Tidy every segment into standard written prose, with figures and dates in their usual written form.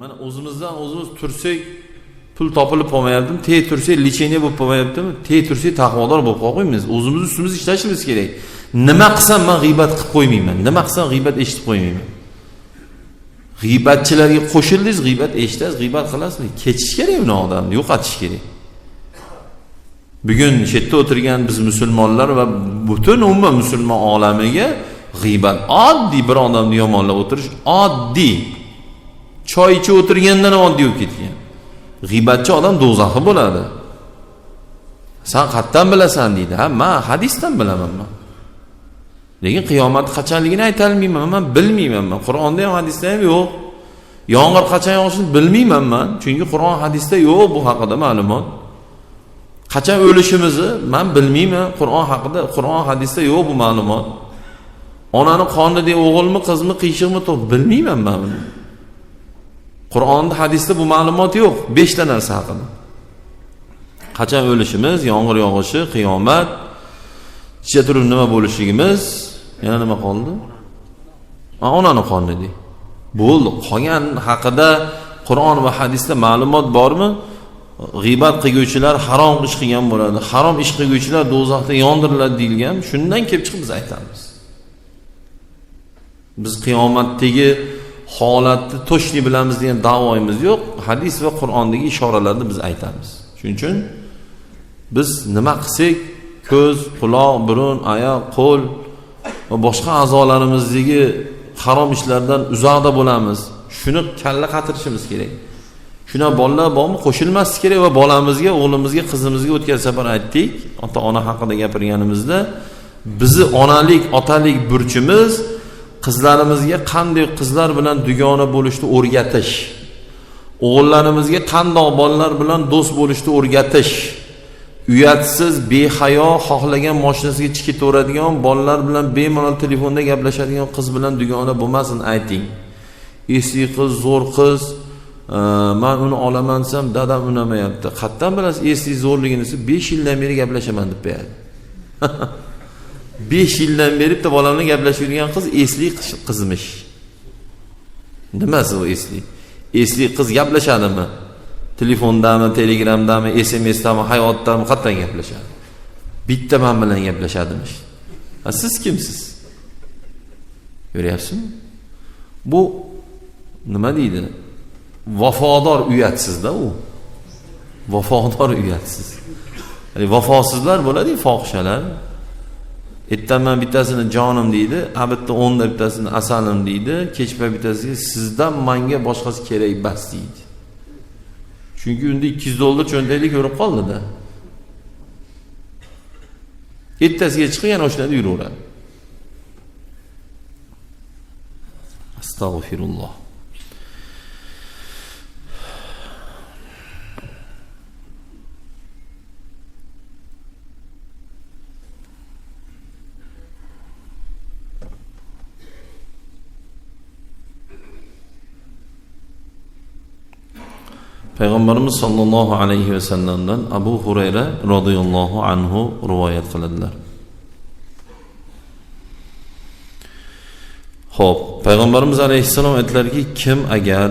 Mana o'zimizdan o'zimiz tursak pul topilib qolmayaptimi? Tek tursak lecheniya bo'lib qolmayaptimi? Tek tursak taqvodor bo'lib qolmaymiz. O'zimiz ustimizda ishlashimiz kerak. Nima qilsam men g'iybat qilib qo'ymayman. Nima qilsam g'iybat eshitib qo'ymayman. G'iybatchilarga qo'shildingiz, g'iybat eshitasiz, g'iybat qilasizmi? Ketish kerak uni odamni, yo'qotish kerak. Bugun chetda o'tirgan biz musulmonlar va butun umuman musulmon olamiga g'iybat oddiy, bir odamni yomonlab o'tirish oddiy. Choy ichib o'tirgandan ham oddiy bo'lib ketgan. G'iybatchi odam do'zaxi bo'ladi. Sen qayerdan bilasan deydi. Ha, men hadisdan bilaman men. Lekin qiyomat qachonligini ayta olmayman, men bilmayman men. Qur'onda ham hadisda ham yo'q. Yomg'ir qachon yog'ishini bilmayman men, chunki Qur'on hadisda yo'q bu haqida ma'lumot. Qachon o'lishimizni men bilmayman, Qur'on haqida, Qur'on hadisda yo'q bu ma'lumot. Onani qornidagi o'g'ilmi, qizmi, qiyshiqmi, to'q bilmayman men buni. Qur'onda, hadisda bu ma'lumot yo'q. 5 ta narsa haqida. Qachon o'lishimiz, yomg'ir yog'ishi, qiyomat, ichida turib nima bo'lishligimiz, yana nima qoldi? Onani qornidagi. Bo'ldi. Qolgan haqida Qur'on va hadisda ma'lumot bormi? G'iybat qilguvchilar harom ish qilgan bo'ladi. Harom ish qilguvchilar do'zaxda yondiriladi deyilgan. Shundan kelib chiqib biz aytamiz. Biz qiyomatdagi holatni to'shni bilamiz degan da'voyimiz yo'q. Hadis va Qur'ondagi ishoralarni biz aytamiz. Shuning uchun biz nima qilsak, ko'z, quloq, burun, oyoq, qo'l va boshqa a'zolarimizdagi harom ishlardan uzoqda bo'lamiz. Shuni kalla qatirishimiz kerak. Shuna bolalar bormi, qo'shilmaslik kerak va bolamizga, o'g'limizga, qizimizga o'tgan safar aytdik, ota-ona haqida gapirganimizda, bizi onalik, otalik burchimiz qizlarimizga qanday qizlar bilan dugona bo'lishni o'rgatish, o'g'illarimizga qandoq bolalar bilan do'st bo'lishni o'rgatish, uyatsiz, behayo, xohlagan mashinasiga chiqib ketaveradigan bolalar bilan bemalol telefonda gaplashadigan qiz bilan dugona bo'lmasin ayting. Esli qiz, zo'r qiz, men uni olaman desam, dadam unamayapti. Qayerdan bilasiz esli zo'rligini? 5 yildan beri gaplashaman deb qo'yadi. 5 yildan beri bitta bolam bilan gaplashib yurgan qiz esli qizmish. Nimasi u esli? Esli qiz gaplashadimi? Telefondami, Telegramdami, SMSdami, hayotdami, qayerdan gaplashadi? Bitta men bilan gaplashadimish. Ha, siz kimsiz? Ko'ryapsizmi? Bu nima deydi? Vafodor uyatsizda u. Vafodor uyatsiz. Ya'ni vafosizlar bo'ladi, fohishalar. Ertaman bittasini jonim deydi, a bitta o'nda bittasini asalim deydi, kechpa bittasiga sizdan menga boshqasi kerak bas deydi. Chunki unda $200 cho'ntagida ko'rib qoldi-da. Ertasiga chiqib yana o'shalarda yuraveradi. Astag'firulloh. Payg'ambarimiz sallallohu alayhi va sallamdan Abu Hurayra radhiyallohu anhu rivoyat qiladilar. Xo'p, Payg'ambarimiz alayhissalom aytdilarki, kim agar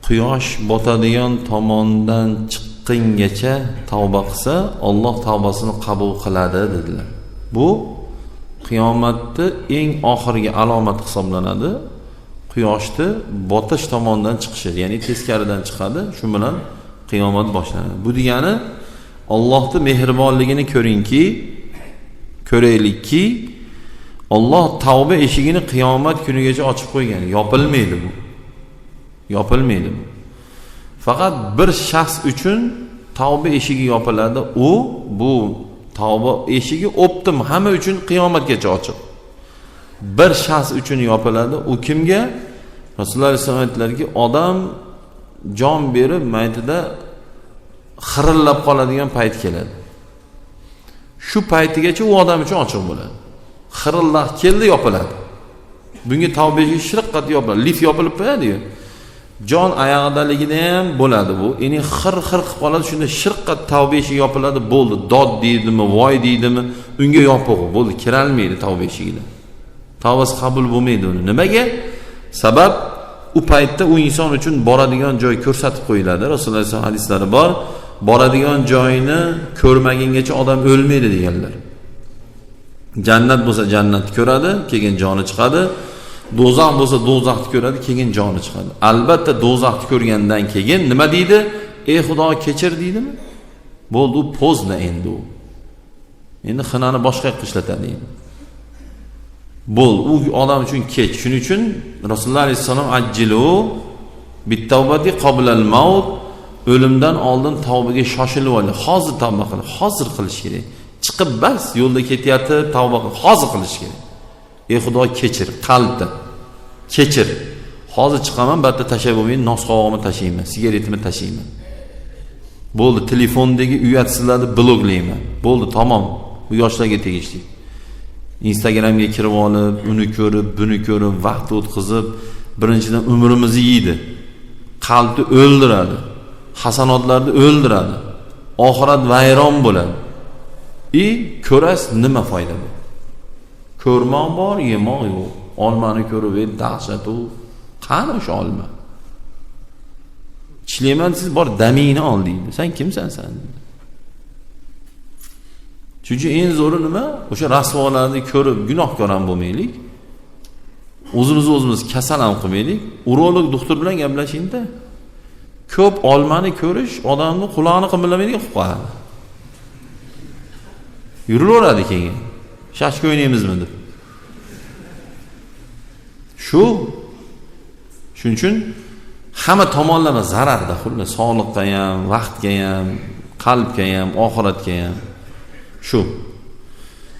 quyosh botadigan tomondan chiqqungacha tavba qilsa, Alloh tavbasini qabul qiladi dedilar. Bu qiyomatni eng oxirgi alomati hisoblanadi. Quyoshni botish tomondan chiqishi, ya'ni teskaridan chiqadi, shu bilan qiyomat boshlanadi. Bu degani Allohning mehribonligini ko'ringki, ko'raylikki, Alloh tavba eshigini qiyomat kunigacha ochib qo'ygan, yopilmaydi bu. Yopilmaydi bu. Faqat bir shaxs uchun tavba eshigi yopiladi. U bu tavba eshigi o'ptim hamma uchun qiyomatgacha ochiq. Bir shaxs uchun yopiladi. U kimga? Rasululloh alayhisalom aytdilarki, odam jon berib maytida xirillab qoladigan payt keladi. Shu paytigacha u odam uchun ochiq bo'ladi. Xirillab keldi, yopiladi. Bunga tavba eshigi shiriqqat yopiladi. Lif yopilib qo'yadi-yu. Jon oyog'idaligida ham bo'ladi bu. Endi xir-xir qilib qoladi, shunda shiriqqat tavba eshigi yopiladi, bo'ldi. Dod deydimi, voy deydimi, unga yopiq bo'ldi, kiralmaydi tavba eshigidan. Tavbasi qabul bo'lmaydi uni. Nimaga? Sabab u paytda u inson uchun boradigan joy ko'rsatib qo'yiladi. Rasululloh sollallohu alayhi vasallam hadislari bor. Boradigan joyini ko'rmagungacha odam o'lmaydi deganlar. Jannat bo'lsa jannatni ko'radi, keyin joni chiqadi. Do'zax bo'lsa do'zaxni ko'radi, keyin joni chiqadi. Albatta do'zaxni ko'rgandan keyin nima deydi? Ey Xudo kechir deydimi? Bo'ldi, u pozna endi u. Endi xinani boshqa yoqqa ishlatadi endi. Bo'ldi, u odam uchun kech. Shuning uchun Rasululloh alayhissalom ajjilu bit-tavbati qoblal maut, o'limdan oldin tavbaga shoshilib oling. Hozir tavba qil, hozir qilish kerak. Chiqib bas, yo'lda ketayotib tavba qil, hozir qilish kerak. Ey Xudo kechir, qalbda kechir. Hozir chiqaman, batta tashlab bo'lmaydi, nos qog'imni tashlayman, sigaretimni tashlayman. Bo'ldi, telefondagi uyatsizlarni bloklayman. Bo'ldi, tamom. Bu yoshlarga tegishli. Instagramga kirib olib, uni ko'rib, buni ko'rib, vaqt o'tkazib, birinchidan umrimizni yeydi. Qalbni o'ldiradi. Hasanotlarni o'ldiradi. Oxirat vayron bo'ladi. Ko'rasiz nima foyda bu? Ko'rmoq bor, yemoq yo'q. Olmani ko'rib, dahshat u. Qani o'sha olma? Tishlayman siz bor damingni ol deydi. Sen kimsan sen? Chunki eng zo'ri nima? O'sha rasvolarni ko'rib gunohkor ham bo'lmaylik. O'zimizni o'zimiz kasal ham qilmaylik. Urolog doktor bilan gaplashingda. Ko'p olmani ko'rish odamni qulog'ini qimirlamaydigan qilib qo'yadi. Yuraveradi keyin. Shashka o'ynaymizmi deb. Shuning uchun hamma tomonlama zararda, xullas sog'liqqa ham, vaqtga ham, qalbga ham, oxiratga ham. Shu.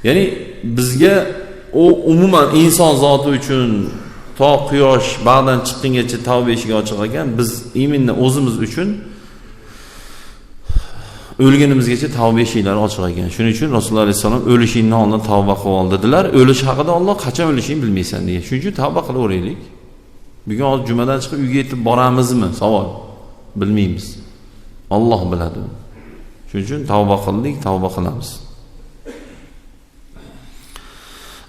Ya'ni bizga u umuman inson zoti uchun to quyosh bag'dan chiqqungacha tavba eshigi ochiq ekan, biz именно o'zimiz uchun o'lganimizgacha tavba eshiklari ochiq ekan. Shuning uchun Rasululloh alayhissalom o'lishingdan oldin tavba qilib ol dedilar. O'lish haqida Alloh qachon o'lishingni bilmaysan degan. Shuning uchun tavba qilaveraylik. Bugun hozir jumadan chiqib uyga yetib boramizmi? Savol. Bilmaymiz. Alloh biladi. Shuning uchun tavba qildik, tavba qilamiz.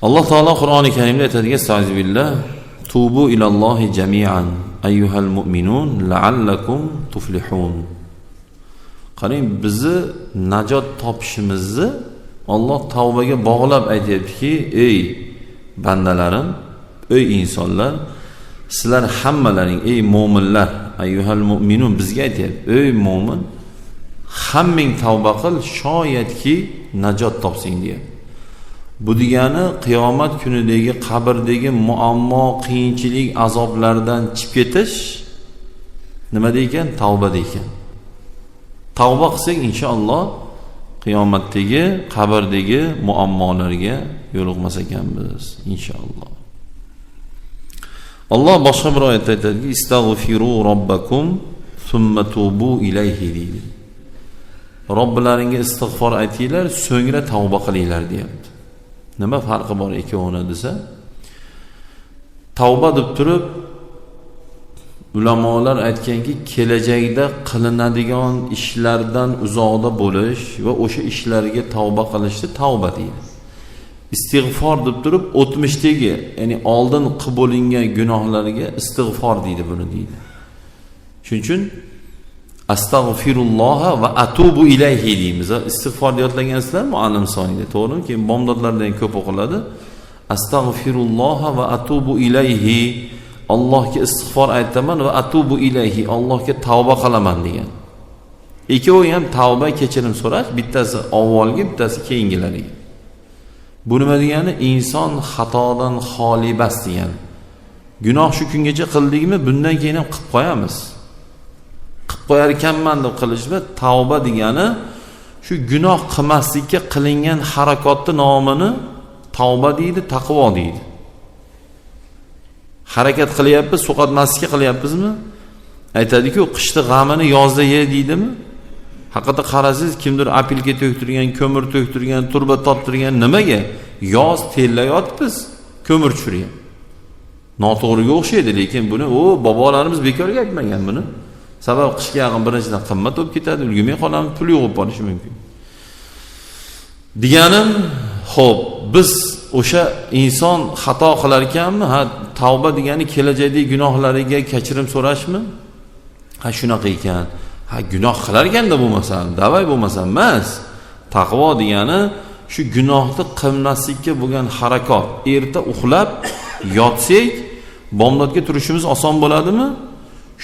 Alloh taolo Qur'oni Karimda aytadiki, estaizu billah, tubu ilallohi jami'an ayyuhal mu'minun la'allakum tuflihun. Qarang, bizni najot topishimizni Alloh tavbaga bog'lab aytayaptiki, ey bandalarim, ey insonlar, sizlar hammalaring, ey mo'minlar, ayyuhal mu'minun bizga aytayapti, ey mo'min, hammang tavba qil, shoyatki najot topsing deyapti. Bu degani qiyomat kunidagi qabrdagi muammo, qiyinchilik, azoblardan chiqib ketish nima degan? Tavba degan. Tavba qilsak inshaalloh qiyomatdagi, qabrdagi muammolarga yo'liqmas ekanmiz inshaalloh. Alloh boshqa bir oyatda aytadiki, istag'firu robbakum summa tubu ilayhi deydi. Robbilaringga istig'for aytinglar, so'ngra tavba qilinglar deyapti. Nima farqi bor ikkovini desa, tavba deb turib ulamolar aytganki, kelajakda qilinadigan ishlardan uzoqda bo'lish va o'sha ishlarga tavba qilishni tavba deydi. Istig'for deb turib o'tmishdagi, ya'ni oldin qilib bo'lingan gunohlarga istig'for deydi buni deydi. Shuning uchun astag'firulloh va atubu ilayhi deymiz. Istig'for yodlagansizlar muallim soniyda, to'g'rimi? Keyin bomdodlarda ham ko'p o'qiladi. Astag'firulloh va atubu ilayhi. Allohga istig'for aytaman va atubu ilayhi, Allohga tavba qilaman degan. Ikkovi ham tavba, kechirim so'rash, bittasi avvalgi, bittasi keyingilariga. Bu nima degani? Inson xatodan xoli emas degani. Gunoh shu kungacha qildikmi, bundan keyin ham qilib qo'yamiz. Qilib qo'yar ekanman deb qilishma, tavba degani shu gunoh qilmaslikka qilingan harakatning nomini tavba deydi, taqvo deydi. Harakat qilyapmiz, so'qatmaslikka qilyapmizmi? Aytadi-ku, qishni g'amini yozda ye deydimi? Haqiqatda qarasangiz, kimdir apilka to'ktirgan, ko'mir to'ktirgan, turba toptirgan, nimaga? Yoz tellayotibmiz, ko'mir tushiryapti. Noto'g'riga o'xshaydi, lekin buni u bobolarimiz bekorga aytmagan buni. Sabab qishga yaqin birinchidan qimmat bo'lib ketadi, ulgurmay qolamiz, pul yo'q bo'lib qolishi mumkin. Deganim, xo'p, biz o'sha inson xato qilar ekanmi? Ha, tavba degani kelajakdagi gunohlariga kechirim so'rashmi? Ha, shunaqa ekan. Ha, gunoh qilar ekanda bo'lmasam, davay bo'lmasam emas. Taqvo degani shu gunohni qilmaslikka bo'lgan harakat. Erta uxlab yotsak, bomdodga turishimiz oson bo'ladimi?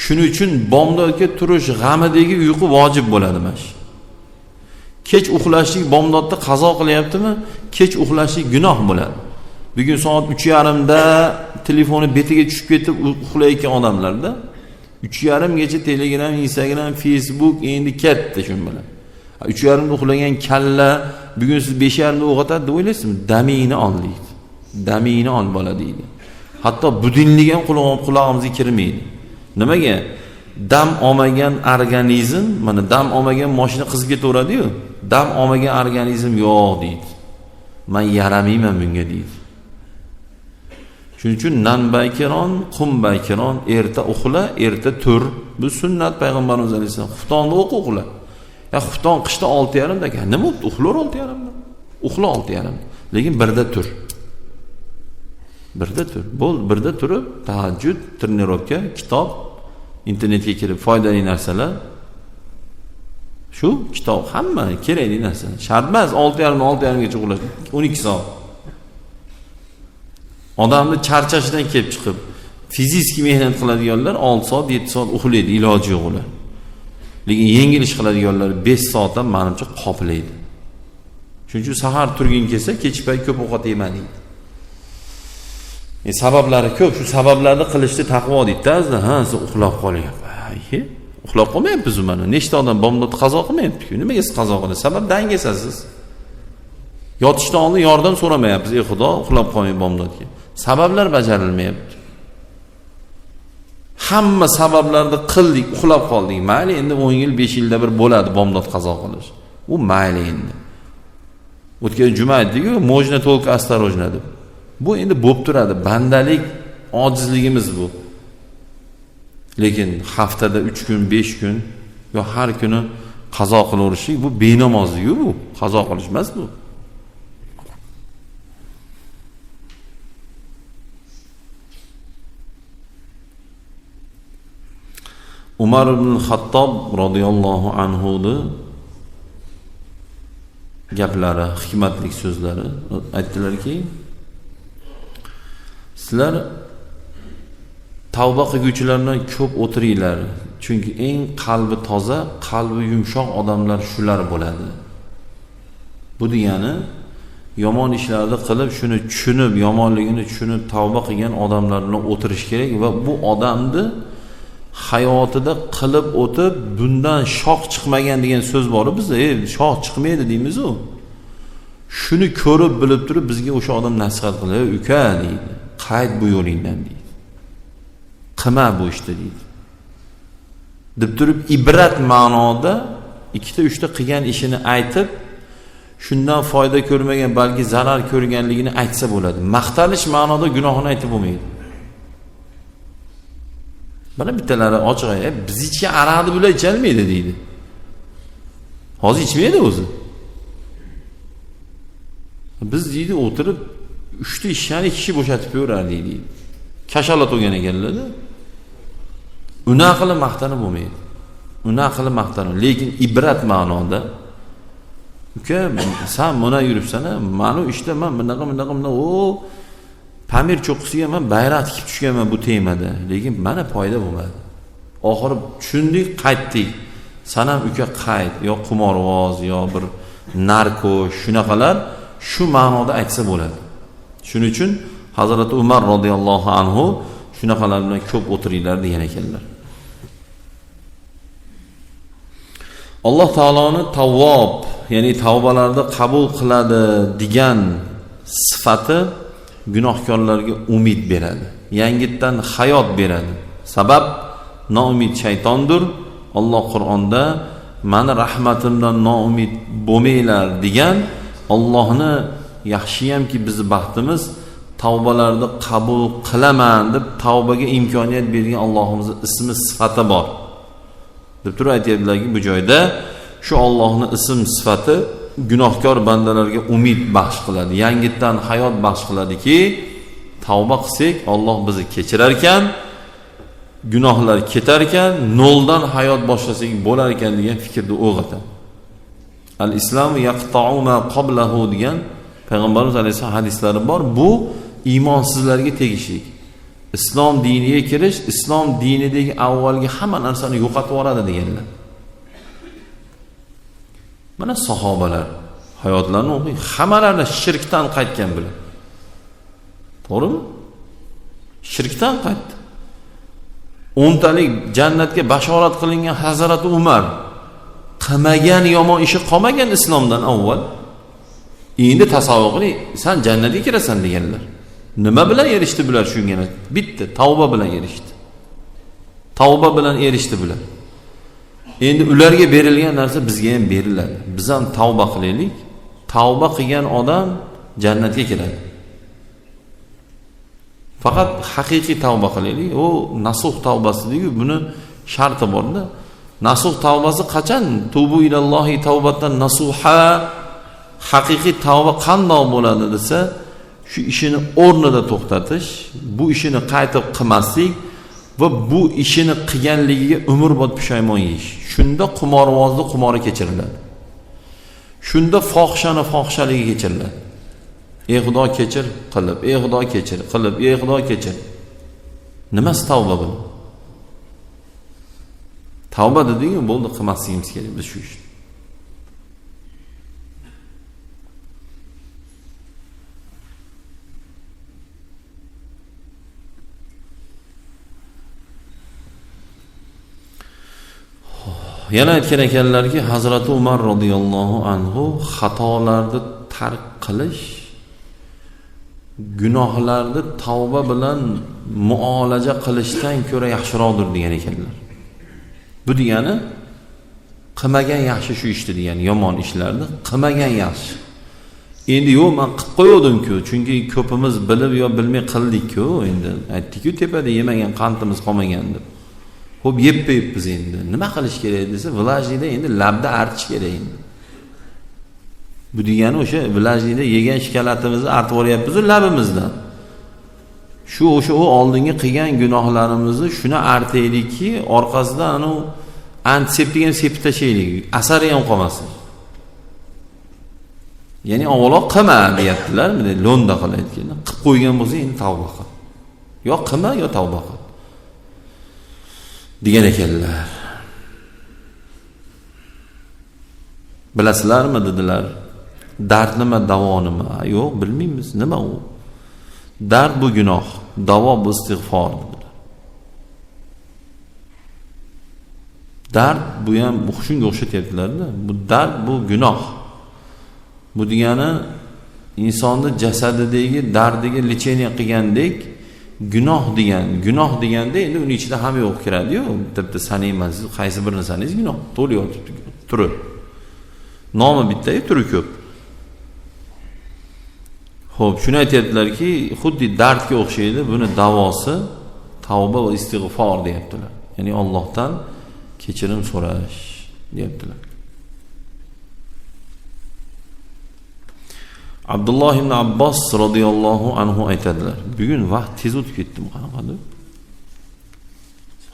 Shuning uchun bomdodga turish g'amidagi uyqu vojib bo'ladi mana shu. Kech uxlashlik bomdodda qazo qilyaptimi? Kech uxlashlik gunoh bo'ladi. Bugun soat 3:30da telefoni betiga tushib ketib uxlayotgan odamlarda 3:30 gacha Telegram, Instagram, Facebook endi ketdi shu bilan. 3:30da uxlagan kalla bugun siz 5:30da uyg'otadi deb o'ylaysizmi? Damingni ol deydi. Damingni ol bola deydi. Hatto budinlik ham qulog'imizga kirmaydi. Nimaga? Dam olmagan organizm, mana dam olmagan mashina qizib ketaveradi-yu. Dam olmagan organizm yo'q deydi. Men yaramayman bunga deydi. Shuning uchun nanbaykiron, qumbaykiron, erta uxla, erta tur. Bu sunnat payg'ambarimiz alayhissalom. Xuftonni o'qi uxla. Ya xufton qishda 6:30da ekan. Nima bo'pti? Uxlar 6:30da. Uxla 6:30. Lekin birda tur. Birda tur. Bo'l, birda turib tahajjud, trenirovka, kitob, internetga kirib foydali narsalar. Shu kitob hamma kerakli narsa. Shart emas 6:30 6:30gacha uxlash. 12 soat. Odamni charchashidan kelib chiqib fizik mehnat qiladiganlar 6 soat, 7 soat uxlaydi, iloji yo'q ular. Lekin yengil ish qiladiganlar 5 soatdan menimcha qoplaydi. Shuning uchun sahar turging kelsa, kech payt ko'p ovqat yema deydi. Sabablari ko'p. Shu sabablarni qilishni taqvo deydi-da. Ha, siz uxlab qolyapsiz. Uxlab qolmayapmiz mana. Nechta odam bomdod qazo qilmayapti-ku. Nimaga siz qazo qilasiz? Sabab dangasasiz. Yotishdan oldin yordam so'ramayapsiz. Ey Xudo, uxlab qolmay bomdodga. Sabablar bajarilmayapti. Hamma sabablarni qildik, uxlab qoldik. Mayli, endi 10 yil, 5 yilda bir bo'ladi bomdod qazo qilish. U mayli endi. O'tgan juma aytdik-ku, можно только осторожно deb. Bu endi bo'lib turadi. Bandalik ojizligimiz bu. Lekin haftada 3 kun, 5 kun yo har kuni qazo qilaverishlik bu benamozlik-ku bu. Qazo qilish emas bu. Umar ibn Xattob radhiyallohu anhu ni gaplari, hikmatli so'zlari aytdilarki, sizlar tavba qilguvchilar bilan ko'p o'tiringlar, chunki eng qalbi toza, qalbi yumshoq odamlar shular bo'ladi. Bu degani yomon ishlarni qilib, shuni tushunib, yomonligini tushunib tavba qilgan odamlar bilan o'tirish kerak va bu odamni hayotida qilib o'tib bundan shox chiqmagan degan so'z bor bizda. Shox chiqmaydi deymiz-u. Shuni ko'rib bilib turib bizga o'sha odam nasihat qiladi, uka deydi, qayt bu yo'lingdan deydi. Qilma bu ishni deydi. Deb turib ibrat ma'noda ikkita uchta qilgan ishini aytib, shundan foyda ko'rmagan, balki zarar ko'rganligini aytsa bo'ladi. Maqtanish ma'noda gunohini aytib bo'lmaydi. Mana bittalari ochiq, biz ichgan aroqni bular icholmaydi deydi. Hozir ichmaydi o'zi. Biz deydi o'tirib 3 ta ishani 2 kishi bo'shatib ko'rardik deydi. Kashalat bo'lgan ekanlar-da. Una qilib maqtanib bo'lmaydi. Una qilib maqtanib, lekin ibrat ma'noda uka, sen buni yuribsan-a, mana ishda men bunaqa bunaqa bunaqa o Pamir cho'qqisiga men bayroq tikib tushganman bu temada, lekin mana foyda bo'lmadi. Oxiri tushundik, qaytdik. San ham uka qayt, yo qimorvoz, yo bir narko, shunaqalar shu ma'noda aytsa bo'ladi. Shuning uchun Hazrati Umar radhiyallohu anhu shunaqalar bilan ko'p o'tiringlar degan ekanlar. Alloh taoloni tavvob, ya'ni tavbalarni qabul qiladi degan sifati gunohkorlarga umid beradi. Yangitdan hayot beradi. Sabab noumid shaytondir. Alloh Qur'onda meni rahmatimdan noumid bo'lmanglar degan. Allohni yaxshiyamki bizni baxtimiz tavbalarni qabul qilaman deb tavbaga imkoniyat bergan Allohimizning ismi sifati bor. Deb turib aytadilarki, bu joyda shu Allohning ism sifati gunohkor bandalarga umid baxsh qiladi, yangitdan hayot baxsh qiladiki, tavba qilsak Alloh bizni kechirar ekan, gunohlar ketar ekan, noldan hayot boshlasak bo'lar ekan degan fikrni uyg'otadi. Al-islamu yaqta'u ma qablahu degan Payg'ambarimiz alayhissalom hadislari bor. Bu iymonsizlarga tegishli. Islom diniga kirish, islom dinidagi avvalgi hamma narsani yo'qotib yuboradi deganlar. Mana sahobalar hayotlarini o'qing, hammalari shirkdan qaytgan bular. To'g'rimi? Shirkdan qaytdi. 10 talik jannatga bashorat qilingan Hazrati Umar qilmagan yomon ishi qolmagan islomdan avval. Endi tasavvur qiling, sen jannatga kirasan deganlar. Nima bilan erishdi bular shunga? Bitta tavba bilan erishdi. Tavba bilan erishdi bular. Endi ularga berilgan narsa bizga ham beriladi. Biz ham tavba qilaylik. Tavba qilgan odam jannatga kiradi. Faqat haqiqiy tavba qilaylik. U nasuh tavbasi deydi, buni sharti borda. Nasuh tavbasi qachon? Tubu ilallohi tavbatan nasuha. Haqiqiy tavba qanday bo'ladi desa, shu ishini o'rnida to'xtatish, bu ishini qaytib qilmaslik va bu ishini qilganligiga umrbod pushaymon yeyish. Shunda qimorvozni qimori kechiriladi. Shunda fohishani fohishaligi kechiriladi. Ey Xudo kechir qilib, ey Xudo kechir qilib, ey Xudo kechir. Nimasi tavba bu? Tavba dedingiz, bo'ldi, qilmasligimiz kerak biz shu ishni. Yana aytgan ekanlarki, Hazrati Umar radhiyallohu anhu xatolarni tark qilish, gunohlarni tavba bilan muolaja qilishdan ko'ra yaxshiroqdir degan ekanlar. Bu degani qilmagan yaxshi shu ishni degani, yomon ishlarni qilmagan yaxshi. Endi yo'q, men qilib qo'ygandim-ku, chunki ko'pimiz bilib yo bilmay qildik-ku, endi aytdik-ku tepada yemagan qandimiz qolmagan deb. Xo'p, yeb qo'yibmiz endi. Nima qilish kerak desa, vlajniyda endi labda artish kerak endi. Bu degani o'sha vlajniyda yegan shikolatimizni artib yuboryapmiz labimizdan. Shu o'sha u oldingi qilgan gunohlarimizni shuni artaylikki, orqasidan anu antiseptik ham sepib tashlaylik, asari ham qolmasin. Ya'ni avvalo qilma deyaptilar, bunday lo'nda qilayotganda qilib qo'ygan bo'lsa endi tavba qil. Yo qilma yo tavba qil degan ekanlar. Bilasizlarmi dedilar. Dard nima, davo nima? Yo'q, bilmaymiz, nima u? Dard bu gunoh, davo bu istig'for dedilar. Dard bu ham shunga o'xshatyaptilar-da. Bu dard bu gunoh. Bu degani insonni jasadidagi dardiga lecheniya qilgandek gunoh degan, gunoh deganda endi uning ichida hamma yo'q kiradi-yu, bitta sanayman, siz qaysi birini sanaysiz gunoh to'la yotibdi turi. Nomi bitta-yu turi ko'p. Xo'p, shuni aytayaptilarki, xuddi dardga o'xshaydi, buni davosi tavba va istig'for deyaptilar. Ya'ni Allohdan kechirim so'rash deyaptilar. Abdulloh ibn Abbos radhiyallohu anhu aytadilar. Bugun vaqt tez o'tib ketdimi qanaqadir?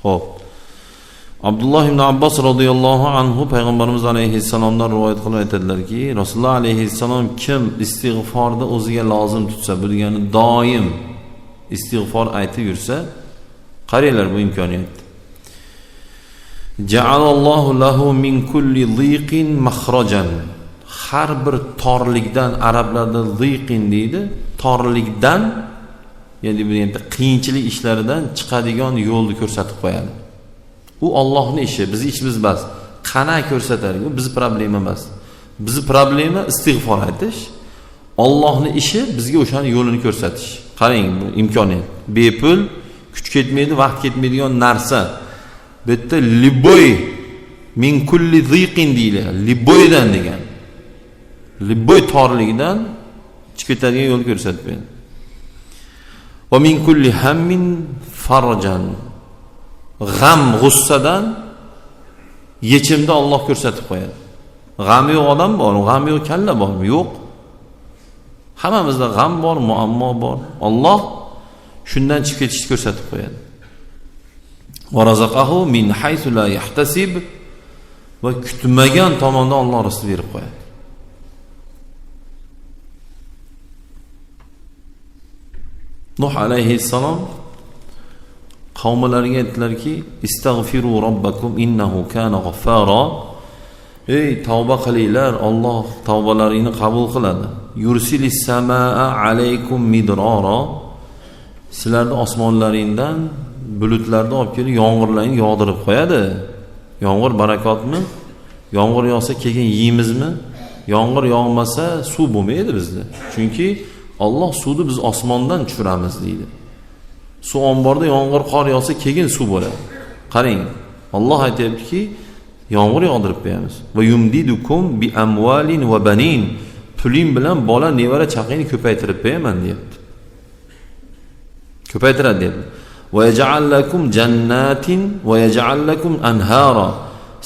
Xo'p. Abdulloh ibn Abbos radhiyallohu anhu payg'ambarimiz alayhissalomdan rivoyat qilib aytadilarki, Rasululloh alayhissalom kim istig'forni o'ziga lozim tutsa, bu degani doim istig'for aytib yursa, qaranglar bu imkoniyat. Ja'alallohu lahu min kulli dhiqin makhrajan. Har bir torlikdan, arablarda dhiqin deydi, torlikdan, ya'ni bu yerda qiyinchilik ishlaridan chiqadigan yo'lni ko'rsatib qo'yadi. U Allohning ishi, bizning ishimiz emas. Qana ko'rsatadi, u bizning problema emas. Bizning problema istig'for aytish. Allohning ishi bizga o'shani yo'lini ko'rsatish. Qarang, bu imkoniyat. Bepul, kuch ketmaydi, vaqt ketmaydigan narsa. Bu yerda liboy min kulli dhiqin deyiladi. Liboydan degan. Liboy torlikdan chiqib ketadigan yo'l ko'rsatib berdi. Va min kulli hammin farjan. G'am, g'ussadan yechimni Alloh ko'rsatib qo'yadi. G'ami yo'q odam bormi? G'ami yo'q kalla bormi? Yo'q. Hammamizda g'am bor, muammo bor. Alloh shundan chiqib ketishni ko'rsatib qo'yadi. Va razaqahu min haythu la yahtasib, va kutmagan tomondan Alloh rizq berib qo'yadi. Nuh alayhissalom qavmlariga aytdilarki, istag'firu robbakum innahu kana g'affara. Ey tavba qilinglar, Alloh tavbalaringni qabul qiladi. Yursilis samaa alaykum midrara. Sizlarni osmonlaringdan bulutlarni olib kelib yomg'irlarni yog'dirib qo'yadi. Yomg'ir barakotmi? Yomg'ir yog'sa keyin yeymizmi? Yomg'ir yog'masa suv bo'lmaydi bizda. Chunki Alloh suvni biz osmondan tushiramiz deydi. Suv omborda yomg'ir qor yog'sa keyin suv bo'ladi. Qarang, Alloh aytayaptiki, yomg'ir yog'dirib qo'yamiz. Va yumdidukum bi amwalin va banin. Puling bilan bola nevara chaqangni ko'paytirib qo'yaman deyapti. Ko'paytiradi deyapti. Va yaj'al lakum jannatin va yaj'al lakum anhara.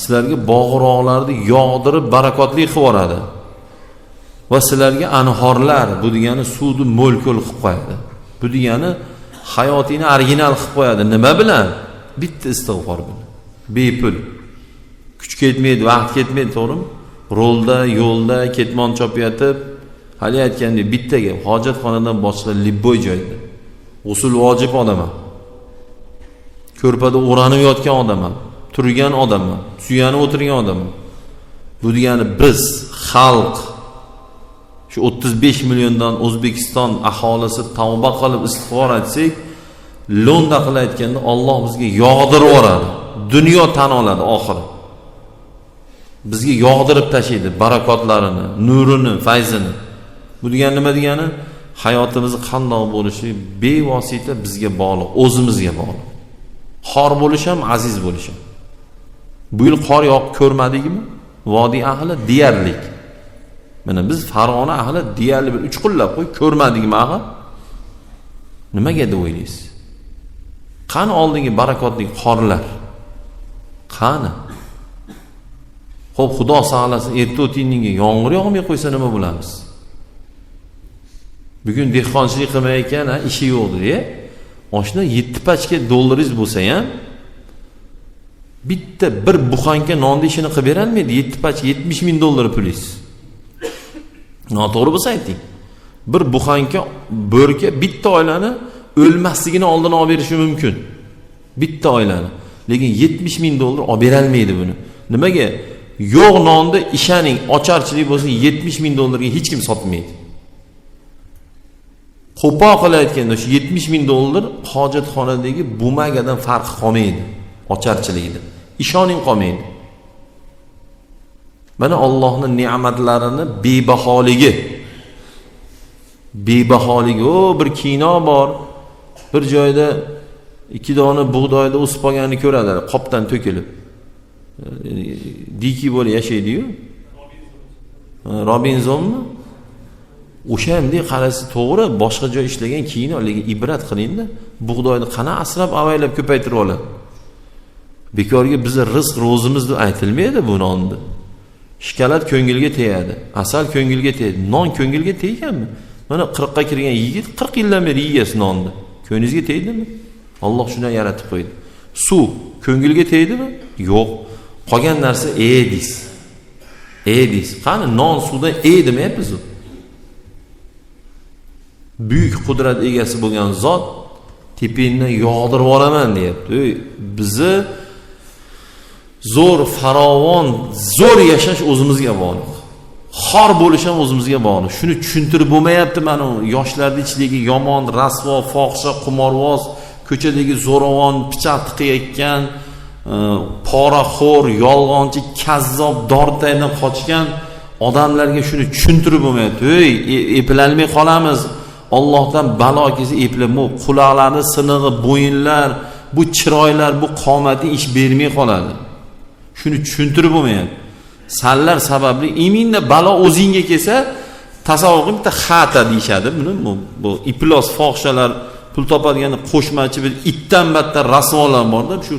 Sizlarga bog'roqlarni yog'dirib barakotli qilib yuboradi. Va sizlarga anhorlar, bu degani suvni mo'l-ko'l qilib qo'yadi. Bu degani hayotingni original qilib qo'yadi. Nima bilan? Bitta istig'for bilan. Bepul. Kuch ketmaydi, vaqt ketmaydi, to'g'rimi? Rolda, yo'lda ketmon chopayotib, hali aytgandek bitta gap, hojatxonadan boshlab libboy joyda. G'usul vojib odam. Ko'rpada o'ranib yotgan odam, turgan odam, suyanib o'tirgan odam. Bu degani biz xalq shu 35 milliondan O'zbekiston aholisi tavba qilib istig'for etsak, lo'nda qilib aytganda Alloh bizga yog'dirib yuboradi. Dunyo tan oladi oxiri. Bizga yog'dirib tashlaydi barakotlarini, nurini, fayzini. Bu degani nima degani? Hayotimiz qandoq bo'lishi bevosita bizga bog'liq, o'zimizga bog'liq. Xor bo'lish ham, aziz bo'lish ham. Bu yil qor yog'ib ko'rmadikmi? Vodiy ahli deyarlik. Mana biz Farg'ona ahli deyarli bir 3 qullab qo'y ko'rmadikmi axir? Nimaga deb o'ylaysiz? Qani oldingi barakotli qorlar? Qani? Xo'p, Xudo saqlasin, erta o'tinga yomg'ir yog'may qo'ysa nima bo'lamiz? Bugun dehqonchilik qilmayotgan, ha, ishi yo'q dedi. Oshna 7 pachka dollaringiz bo'lsa ham bitta bir buxanka nonni ishini qilib bera olmaydi. 7 pachka 70 ming dollar pulingiz. Noto'g'ri bo'lsa ayting. Bir buxanka bo'rka bitta oilani o'lmasligini oldini olib berishi mumkin. Bitta oilani. Lekin 70 ming dollar olib bera olmaydi buni. Nimaga? Yo'q nonni ishaning, ocharchilik bo'lsa 70 ming dollarga hech kim sotmaydi. Qo'pol qilib aytganda shu 70 ming dollar hojatxonadagi bumagadan farqi qolmaydi ocharchilikda. Ishoning qolmaydi. Mana Allohning ne'matlarini bebaholigi. Bebaholigi. O bir kino bor. Bir joyda 2 dona bug'doyda o'sib qolganini ko'radilar, qopdan to'kilib. Diki bo'lib yashaydi-yu. Robinsonmi? O'sha hamda qarasi to'g'ri, boshqa joy ishlagan kino, lekin ibrat qilingda, bug'doyni qana asrab avaylab ko'paytirib oladi. Bekorga bizni rizq ro'zimiz deb aytilmaydi bu nonni. Shikolat ko'ngilga tegadi, asal ko'ngilga tegadi, non ko'ngilga tegganmi? Mana 40 ga kirgan yigit 40 yildan beri yeyasiz nonni. Ko'ngilingizga tegdimi? Alloh shunday yaratib qo'ydi. Suv ko'ngilga tegdimi? Yo'q. Qolgan narsa deysiz. Deysiz. Qani non suvdan demayapmiz u. Buyuk qudrat egasi bo'lgan zot tepingdan yog'dirib yuboraman deyapti. Ey, bizni zo'r farovon, zo'r yashash o'zimizga bog'liq. Xor bo'lish ham o'zimizga bog'liq. Shuni tushuntirib bo'lmayapti mana u yoshlarning ichidagi yomon, rasvo, fohisha, qimorvoz, ko'chadagi zo'ravon, pichoq tiqayotgan, poraxo'r, yolg'onchi, kazzob, dortaydan qochgan odamlarga shuni tushuntirib bo'lmayapti. Ey, eplanmay qolamiz. Allohdan balo kelsa eplab, bu quloqlarni sinig'i, bo'yinlar, bu chiroylar, bu qomati ish bermay qoladi. Shuni tushuntirib bo'lmayapti. Sanlar sababli iminda balo o'zingga kelsa, tasavvur qiling, bitta xata deyishadi buni. Bu iflos fohishalar pul topadigan qo'shmachi bir itdan battar rasvolar borda, shu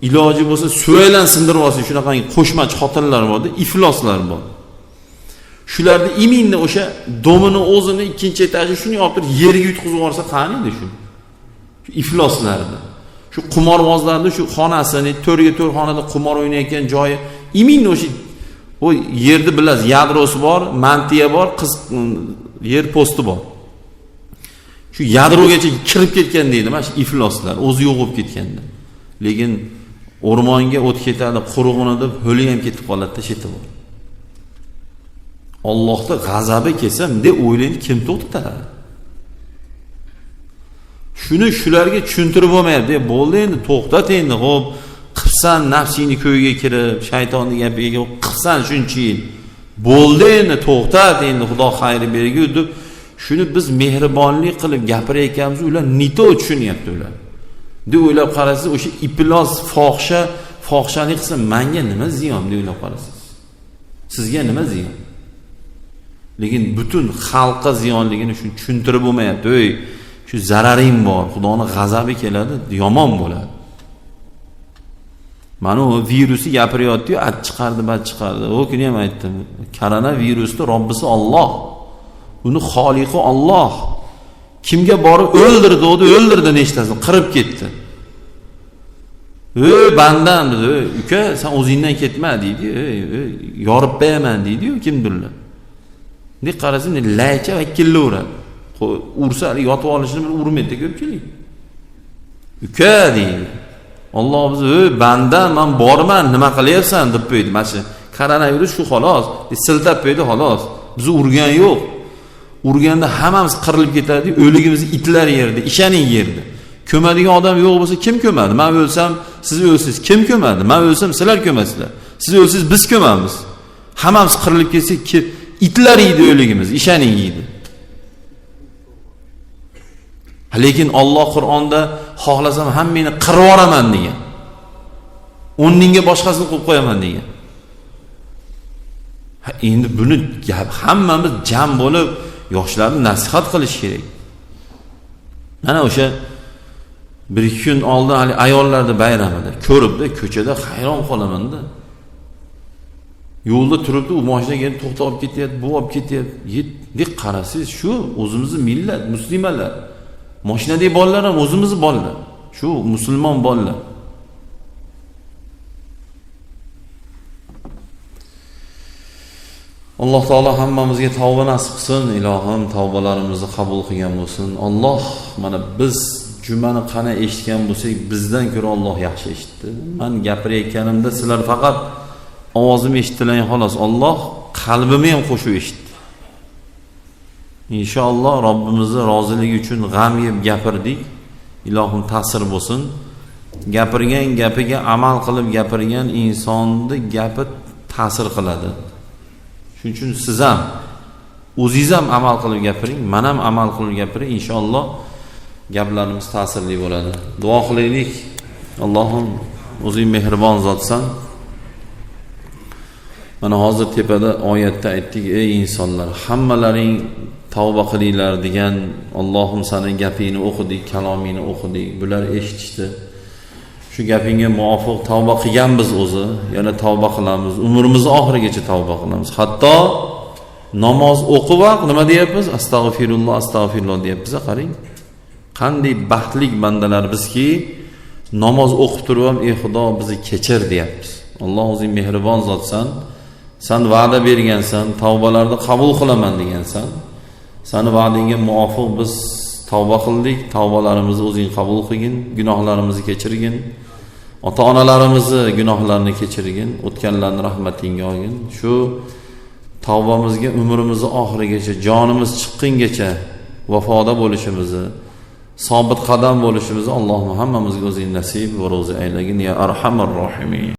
Iloji bo'lsa suvaylan sindirib olsin, shunaqangi qo'shmachi xotinlar borda, ifloslar bor. Shularni iminni o'sha domini o'zini ikkinchi etaji shuni olib turib yerga yutqizib yuborsa qani edi shu? Shu ifloslarni, shu qimorvozlarni shu xonasini 4ga 4 xonada qimor o'ynayotgan joyi iminni o'sha u yerni bilasiz, yadrosi bor, mantiya bor, qiz yer posti bor. Shu yadrogacha kirib ketgan deydi mana shu ifloslar, o'zi yo'q bo'lib ketganda. Lekin o'rmonga o't ketadi, qurug'ini deb ho'li ham ketib qoladi-da, shetib. Allohning g'azabi kelsa, bunday o'ylaydi, kim to'xtatadi? Shuni shularga tushuntirib bo'lmayapti. Bo'ldi endi, to'xtat endi, xo'p, qilsan nafsingni ko'yiga kirib, shaytonning gapiga qilsan shuncha yil. Bo'ldi endi, to'xtat endi, Xudo xayri bergur deb shuni biz mehribonlik qilib gapirayotganmiz, ular nito tushunyapti ular. Deb o'ylab qarasangiz, o'sha iflos fohishalik qilsa menga nima ziyon deb o'ylab qarasangiz. Sizga nima ziyon? Lekin butun xalqqa ziyonligini shu tushuntirib bo'lmayapti. Ey, shu zararing bor, Xudoning g'azabi keladi, yomon bo'ladi. Mana u virusi gapiryapti-yu, at chiqardi, bat chiqardi. O kuni ham aytdim, koronavirusni Robbisi Alloh. Uni xoliqi Alloh. Kimga borib o'ldirdi, o'ldirdi nechtasini, qirib ketdi. Ey bandam dedi, uka, sen o'zingdan ketma deydi, ey, yorib beraman deydi-yu kimdirlar. Bunday qarasam, laycha va killa uradi. Ursa yotib olishini bir urmaydi ko'pchilik. Uka deydi. Alloh bizni, ey bandam, men borman, nima qilyapsan deb qo'ydi. Mana shu koronavirus shu xolos, siltab qo'ydi xolos. Bizni urgan yo'q. Urganda hammamiz qirilib ketadi, o'ligimizni itlar yerdi, ishaning yerdi. Ko'madigan odam yo'q bo'lsa kim ko'madi? Men o'lsam, siz o'lsiz, kim ko'madi? Men o'lsam, sizlar ko'masizlar. Siz o'lsiz, biz ko'mamiz. Hammamiz qirilib ketsak, itlar yeydi o'ligimiz, ishaning yeydi. Lekin Alloh Qur'onda xohlasam hammangni qirib yuboraman degan. O'rningga boshqasini qo'yib qo'yaman degan. Ha, endi buni hammamiz jam bo'lib yoshlarni nasihat qilish kerak. Mana o'sha bir ikki kun oldin hali ayollarni bayramida ko'ribdi, ko'chada hayron qolaman-da. Yo'lda turibdi, u mashina kelib to'xtab olib ketyapti, bu olib ketyapti. Deb qarasangiz, shu o'zimizni millat, muslimalar. Mashinadagi bolalar ham o'zimizni bolalar. Shu musulmon bolalar. Alloh taolo hammamizga tavba nasib qilsin, ilohim tavbalarimizni qabul qilgan bo'lsin. Alloh mana biz jumani qana eshitgan bo'lsak, bizdan ko'ra Alloh yaxshi eshitdi. Men gapirayotganimda sizlar faqat ovozimni eshitdilar xolos, Alloh qalbimni ham qo'shib eshitdi. Inshaalloh Robbimizni roziligi uchun g'am yeb gapirdik. Ilohim ta'sir bo'lsin. Gapirgan gapiga amal qilib gapirgan insonni gapi ta'sir qiladi. Shuning uchun siz ham o'zingiz ham amal qilib gapiring, men ham amal qilib gapiring, inshaalloh gaplarimiz ta'sirli bo'ladi. Duo qilaylik. Allohim o'zing mehribon zotsan. Mana hozir tepada oyatda aytdik, ey insonlar, hammalaring tavba qilinglar degan Allohim seni gapingni o'qidik, kalomingni o'qidik. Bular eshitishdi. Shu gapingga muvofiq tavba qilganmiz o'zi, yana tavba qilamiz. Umrimiz oxirigacha tavba qilamiz. Hatto namoz o'qib nima deyapmiz? Astag'firulloh, astag'firulloh deyapmiz. Qarang. Qanday baxtli bandalar bizki, namoz o'qib turib ham ey Xudo bizni kechir deyapmiz. Alloh o'zing mehribon zotsan. Sen va'da bergansan, tavbalarni qabul qilaman degansan. Seni va'dingga muvofiq biz tavba qildik. Tavbalarimizni o'zing qabul qilgin, gunohlarimizni kechirgin. Ota-onalarimizni gunohlarini kechirgin, o'tganlarni rahmatingga olgin. Shu tavbamizga umrimizni oxirigacha, jonimiz chiqqungacha vafoda bo'lishimizni, sobit qadam bo'lishimizni Allohim hammamizga o'zing nasib va ro'zi aylagin ya arhamar rohimin.